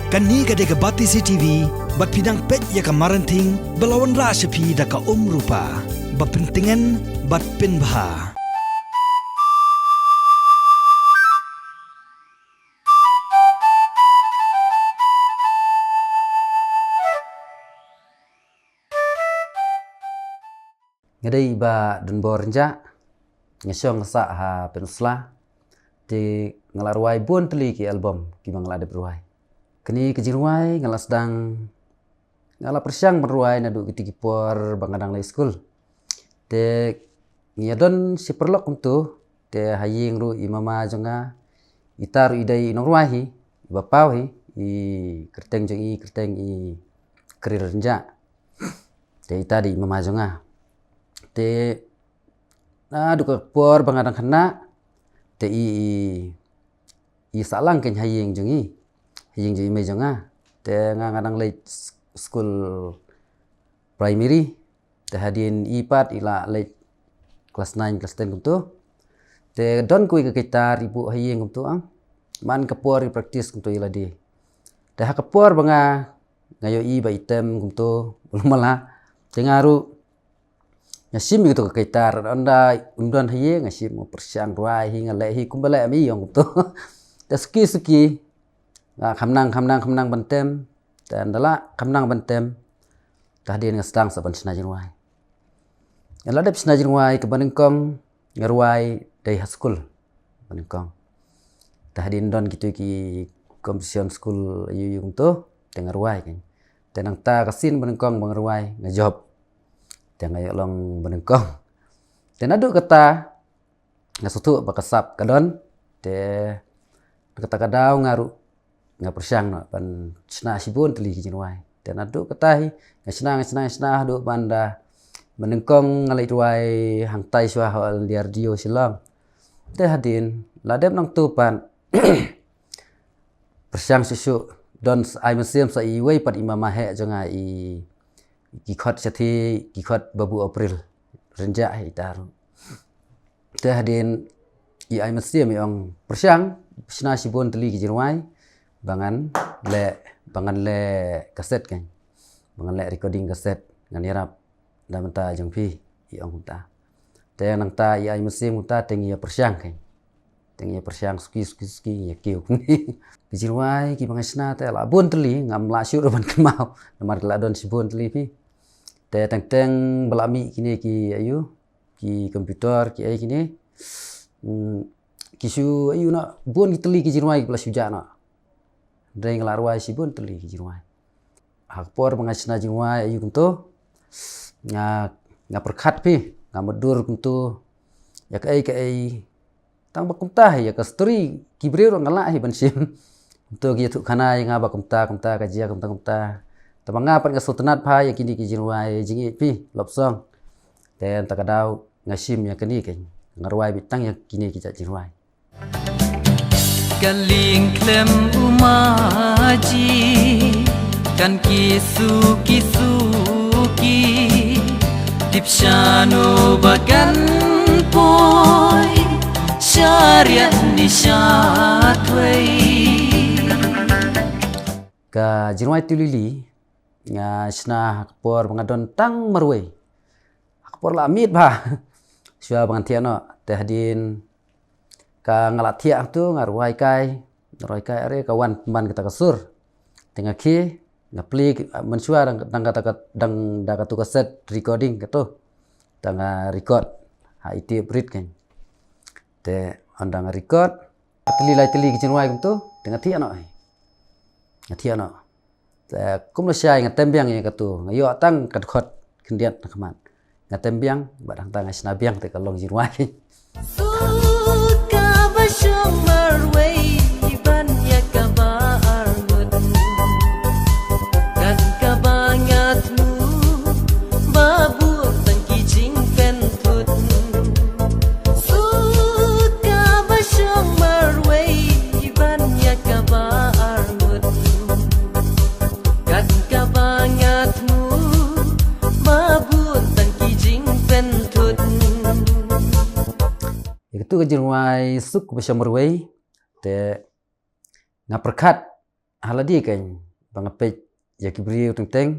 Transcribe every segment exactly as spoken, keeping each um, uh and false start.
Kane ka dei ka Batesi T V, bad phi dang peit ïa ka Marenting, ba la wanrah sha phi da ka Um Rupa, ba pyntngen, bad pynbha. Nga dei i Bah Donbor Rynjah, nga shong nga sah ha Pynursla, te nga la rwai bun tylli ki album kiba nga la dep rwai. Kane ka jingrwai nga la sdang, nga la pyrshang ban rwai naduh kito ki por ba nga dang leit skul. Te ngi ïa don shi paralok kumto, te ha ïing ruh i mama jong nga, ita ruh i dei i nongrwai hi, i ba paw hi, i kyrteng jong i, kyrteng i Khril Rynjah. Te ita dei i mama jong nga. Te naduh ka por ba nga dang khynnah, te i, i, i sah lang kein ha ïing jong i, ha ïing jong i mei jong nga. Te nga, nga dang leit s-, skul primary, te hadien i pat i la leit klas nine, klas ten kumto. Te don kawei ka guitar i buh ha ïing kumto, ah. Man ka por i practice kumto ïa lade. Te ha ka por ba nga, nga ïohi ba item kumto, mala. Te nga ruh, nga shim ïa kato ka guitar, ynda ym don ha ïing, nga shim, nga pyrshang rwai hi, nga leh hi, kumba leh ma i ong kumto. Te suki suki, nga kham nang, kham nang, kham nang ban tem. Te ynda la kham nang ban tem, te hadien nga sdang sa ban shna jingrwai. Nga la dep shna jingrwai kaba nyngkong, nga rwai dei ha skul ba nyngkong. Te hadien don kito ki competition skul aiu aiu kumto, te nga rwai kein. Te nangta ka sien ba nyngkong ba nga rwai, nga jop. Te nga ïoh long ba nyngkong. Te naduh kata, nga sngewthuh ba ka sap ka don, te kata ka daw nga ruh nga pyrshang noh ban shna shibun tylli ki jingrwai. Te naduh kata hi, nga shna, nga shna, nga shna, haduh ban da ba nyngkong nga leit rwai hangtai shuwa ha All India Radio Shillong. Te hadien, la dep nangto pat, pyrshang shuh shuh, don s-, ai mynsiem sa iwei pat i mama heh jong nga i, ki khot shathie, ki khot Babu April Rynjah hi ita ruh. Te hadien i ai mynsiem i ong pyrshang, shna shibun tylli ki jingrwai, ba ngan leh, ba ngan leh kaset kein. Ba ngan leh recording kaset, ngan ïarap da bynta jong phi, i ong kumta. Te nangta i ai mynsiem kumta, te ngi ïa pyrshang kein. Te ngi ïa pyrshang suki, suki, suki, ngi ïa kiew kumne. Ki jingrwai kiba nga shna te la bun tylli, ngam lah shuh ruh ban kynmaw. Namar ki la don shibun tylli phi. Te teng teng ba la mih kine ki aiu, ki computer, ki ai kine. Hmm, ki shu aiu noh, bun ki tylli ki jingrwai kiba la shu jah noh. Hynrei nga la rwai shibun tylli ki jingrwai. Ha ka por ba nga shna jingrwai aiu kumto, nga, nga pyrkhat phi, nga mutdur kumto ïa kaei kaei. Tang ba kumta hi ïa ka story ki briew ruh nga lah hi ban shim. Kumto ki ïathuh khana ïa nga ba kumta, kumta ka jia, kumta, kumta. Tang ba nga pat nga sngewtynnat bha ïa kine ki jingrwai jingïeit phi, love song. Te nangta ka daw nga shim ïa kane kein, nga rwai beit tang ïa kine ki jait jingrwai. Ka lieng khlem u maji, kan ki suki suki, tip shano ba kan poi, shariat ni shatwei. Ka jingrwai Tulili, nga shna ha ka por ba nga don tang marwei. Ha ka por la miet bha. Shuwa ba ngan thiah noh, te hadien ka nga la thiah hangto, nga rwai kai, nga rwai kai are ka wan pynban kata ka sur. Te nga khie, nga plie, mynshuwa dang, dang kata ka, dang da kato ka set recording kato. Te nga record ha i tape rit kein. Te ynda nga record, ka tylli lai tylli ki jingrwai kumto, te nga thiah noh. Nga thiah noh. Te kum lashai nga tem biang ïa kato, nga ïoh tang ka dkhot khyndiat na khmat. Nga tem biang, bad hangta nga shna biang te ka long jingrwai. Suka ba shong marwei ban ïa kaba arngut. Kan kaba nga thmu ba buh tang ki jingpynthut. Suka ba shong marwei ban ïa kaba arngut. Kat kaba nga thmu ba buh tang ki jingpynthut. Ïa kato ka jingrwai Suk ba shong marwei, te nga pyrkhat ha lade kein ba nga peit ïa ki briew teng teng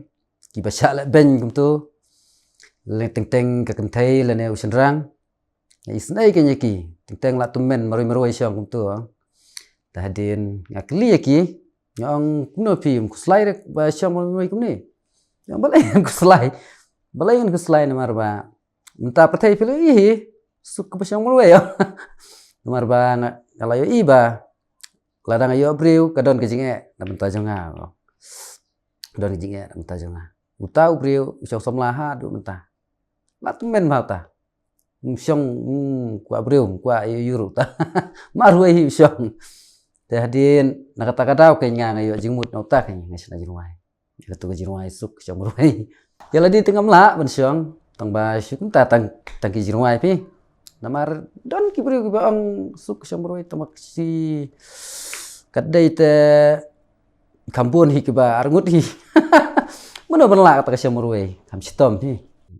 kiba shah leh beiñ kumto, lane teng teng ka kynthei lane u shynrang. Nga isynei kein ïa ki, teng teng la tymmen marwei marwei shong kumto. Te hadien nga kylli ïa ki, nga ong kumno phi, ym khuslai re ba shong marwei kumne? Nga ong balei ym khuslai, balei ym khuslai namar ba mynta pyrthei phi la ïohi suk kaba shong marwei. Namar ba nga, nga la ïohi ba lada nga ïoh briew ka don ka jingeh na bynta jong nga. Don ka jingeh na bynta jong nga. Uta u briew u shong samla haduh mynta. La tymmen bha uta. Ym shong, ym kwah briew, ym kwah ïa u ruh uta. Marwei hi u shong. Te hadien na kata ka daw kein nga, nga ïoh jingmut na uta kein nga shna jingrwai. Ïa kato ka jingrwai suk shong marwei. Ïa lade te ngam lah ban shong, tang ba shu kumta tang, tang ki jingrwai phi. Namar don ki briew kiba ong suk shong marwei tang ba shi, ka dei te kham bun hi kiba arngut hi. Mano ban lah kata ka shong marwei, kham shitom hi.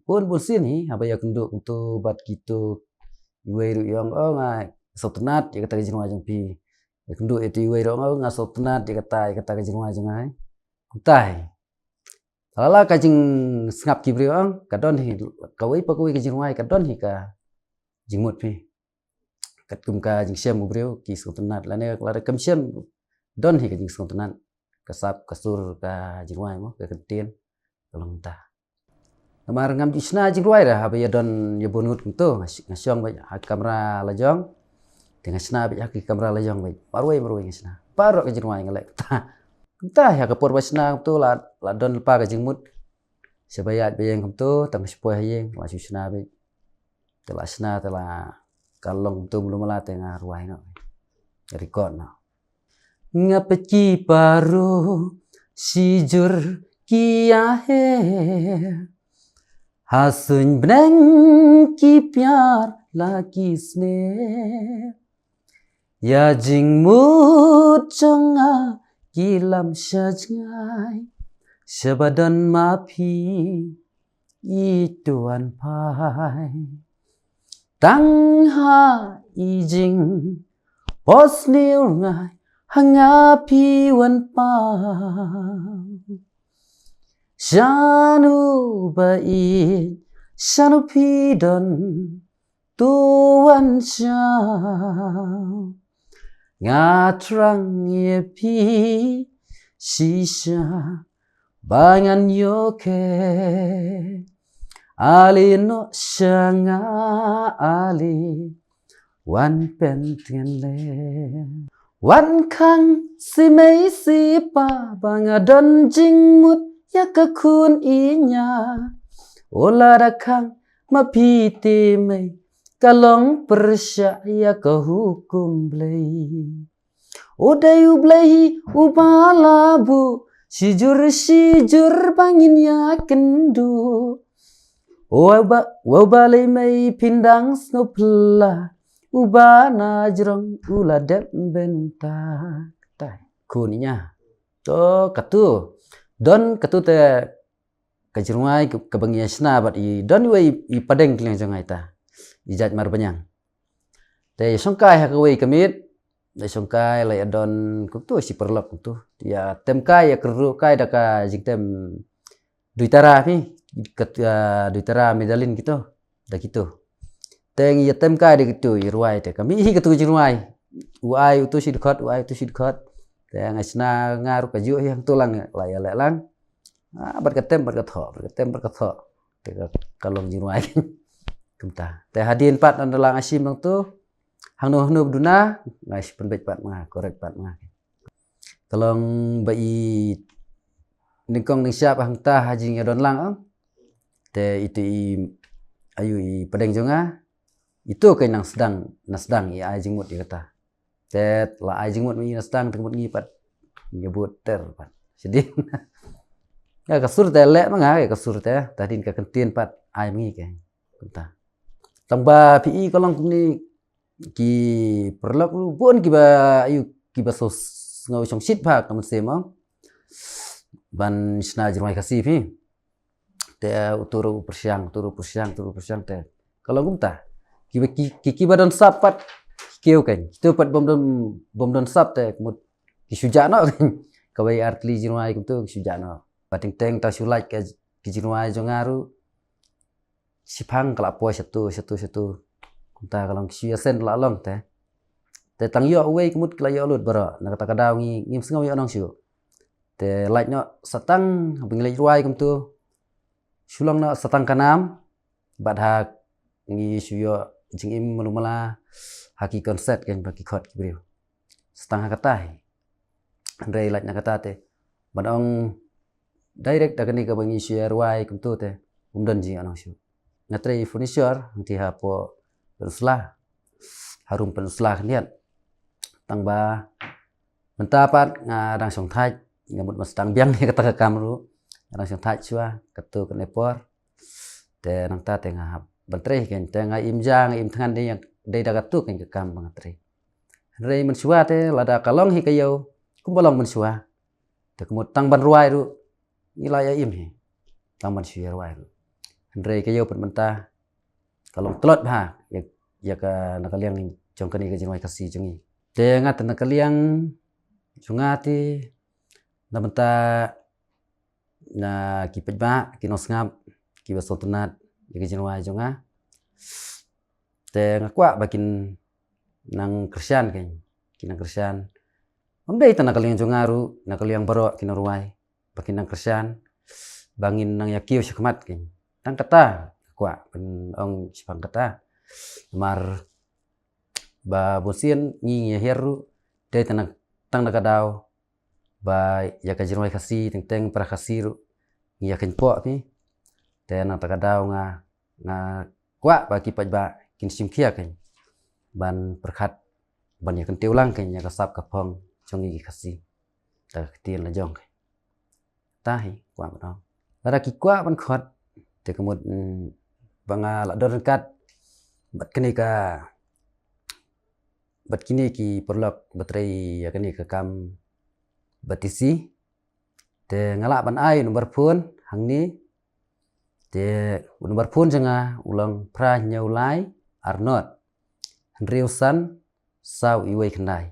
Bun bun sien hi haba ïakynduh kumto bad kito, iwei ruh i ong, oh, nga sngewtynnat ïa kata ka jingrwai jong phi. Ïakynduh ïa ito iwei ruh i ong, oh, nga sngewtynnat ïa kata, ïa kata ka jingrwai jong nga. Kumta hi. Lala ka jingsngap ki briew ong ka don hi, kawei pa kawei ka jingrwai ka don hi ka jingmut phi. Katkum ka jingshem u briew ki sngewtynnat lane lada kam shem, don hi ka jingsngewtynnat. Ka sap, ka sur, ka jingrwai mo, ka kyntien, ka long mynta. Namar ngam ju shna jingrwai re haba ïa don ïa bun ngut kumto, nga sh-, nga shong beit ha kamra la jong. Te nga shna beit ha ki kamra la jong beit. Marwei marwei nga shna. Baroh ka jingrwai nga leh kumta. Kumta ïa ka por ba shna kumto la, la don lypa ka jingmut. Shaba ïaid ba ïeng kumto, tang shipoi ha ïing, la shu shna beit. Te la shna, te la ka long kumto mlu mala te nga rwai noh. Record noh. Nga peit ki paro, shijur ki ïaher. Ha suiñ bneng ki pyar la ki sner. Ïa jingmut jong nga ki lam sha jngai. Shaba don ma phi i tuan phai. Tang ha i jingphohsniew rngai ha nga phi wan pau. Shano ba ïeit, shano phi don, to wan shaw. Nga thrang ïa phi shisha ba ngan ïohkhet. Ale noh sha nga ale, wan pyntngen lem. Wan khang shi mei shi pa ba nga don jingmut ïa ka khun i ñiah. O lada khang ma phi te mei, ka long pyrshah ïa ka hukum Blei. O dei U Blei hi uba la buh shijur shijur ba ngin ïakynduh. O uba, uba lei mei phin dang sngewphylla, uba na jrong u la dep bynta. Kata khun i ñiah. To katu. Don katu te ka jingrwai ka, kaba ngi ïa shna bad i don iwei i, i padeng tliang jong nga ita. I jait Marbaniang. Te ïa shongkai ha kawei ka miet, ïa shongkai la ïa don kumtu shi paralok kumtu. Ïa tem kai ïa kyrduh kai da ka jingtem duitara phi, ka, ah, duitara medalin kito, da kito. Te ngi ïa tem kai da kito, ïa rwai te. Ka mih hi katu jingrwai. U ai utu shi dkhot, u ai utu shi dkhot. Te nga shna nga ruh kajuh hi hangtu lang la ïa leh lang. Ah, bad ka tem bad ka thoh, bad ka tem bad ka thoh. Te ka, ka long jingrwai. Kumta. Te hadien pat ynda la nga shim nangtu, hangno hangno ba duna, nga shu pynbeit pat ma nga, correct pat ma nga. Ka long ba i nyngkong nyngshap hangta ha jingïadon lang, ah. Te itu i, ayu i padeng jong nga, itu ka nang sdang, nang sdang i ai jingmut ïa kata. Te la ai jingmut ma ngi nang sdang, te ka mut ngi pat ngi bud ter pat. Shadien. Ïa ka sur te leh ma nga, ïa ka sur te, te hadien ka kyntien pat ai ma ngi ke. Kumta. Tang ba phi i ka long kumne ki paralok ruh bun kiba ayu kiba sngew shongshit bha ka mynsiem ban shna jingrwai Khasi phi. Te utu ruh pyrshang, utu ruh pyrshang, utu ruh pyrshang te. Ka long kumta. Kiba ki, ki, kiba don sap pat ki kiew kein. Kitu pat bym don, bym don sap te ka mut ki shu jah noh kein. kawei ar tylli jingrwai kumtu ki shu jah noh. Ba teng teng tang shu lait ka ki jingrwai jong nga ruh, shiphang ka la poi shatu shatu shatu. Kumta ka long shu ïaseng la long te. Te tang ïoh uwei ka mut ki la ïoh lut baroh. Na kata ka daw ngi ngim sngew ïoh nong shuh. Te lait noh satang ba ngi leit rwai kumtu, shu long noh satang ka nam. Bad ha ngi shu ïoh jingim malu mala ha ki concert kein ba ki khot ki briew. Satang ha kata hi. Hynrei lait na kata te, ban ong direct da kane kaba ngi shu ïa rwai kumtu te, um don jingïoh nong shuh. Nga trei furniture hangti hapoh Pynursla, harum Pynursla khyndiat. Tang ba mynta pat nga dang shong thait, nga mut ban sdang biang ïa kata ka kam ruh. Nga dang shong thait shuwa katto katne por. Te nangta te nga hap ban trei kein, te nga im ja nga im thngan dei, dei da katto kein ka kam ba nga trei. Hynrei mynshuwa te lada ka long hi ka ïew kumba long mynshuwa, te ka mut tang ban rwai ruh ngi la ïa im hi, tang ban shu ïa rwai ruh. Hynrei ka ïew pat mynta ka long tlot bha ïa, ïa ka na ka liang jong kane ka jingrwai Khasi jong ngi. Te nga te na ka liang jong nga te, na bynta na ki paidbah ki nongsngap kiba sngewtynnat ïa ka jingrwai jong nga, te nga kwah ba kin nang kyrshan kein, kin nang kyrshan. Ym dei tang na ka liang jong nga ruh, na ka liang baroh ki nongrwai, ba kin nang kyrshan, ba ngin nang ïa kiew shakhmat kein. Tang kata nga kwah ban ong shaphang kata. Namar ba bunsien ngi ngi ïa hiar ruh dei tang na, tang na ka daw ba ïa ka jingrwai Khasi teng teng para Khasi ruh ngi ïa kynpoh phi. Te na kata ka daw nga, nga kwah ba ki paidbah kin shim khia kein ban pyrkhat, ban ïa kyntiew lang kein ïa ka sap ka phong jong ngi ki Khasi da ka ktien la jong kein. Ta hi kwah ban ong, lada ki kwah ban khot, te ka mut, mm, ba nga la don ryngkat bad kane ka, bad kine ki paralok ba trei ïa kane ka kam ba tisi. Te nga lah ban ai u number phone hangne. Te u number phone jong nga u long phra hynñiew lai ar nod hynriew san saw iwei khyndai.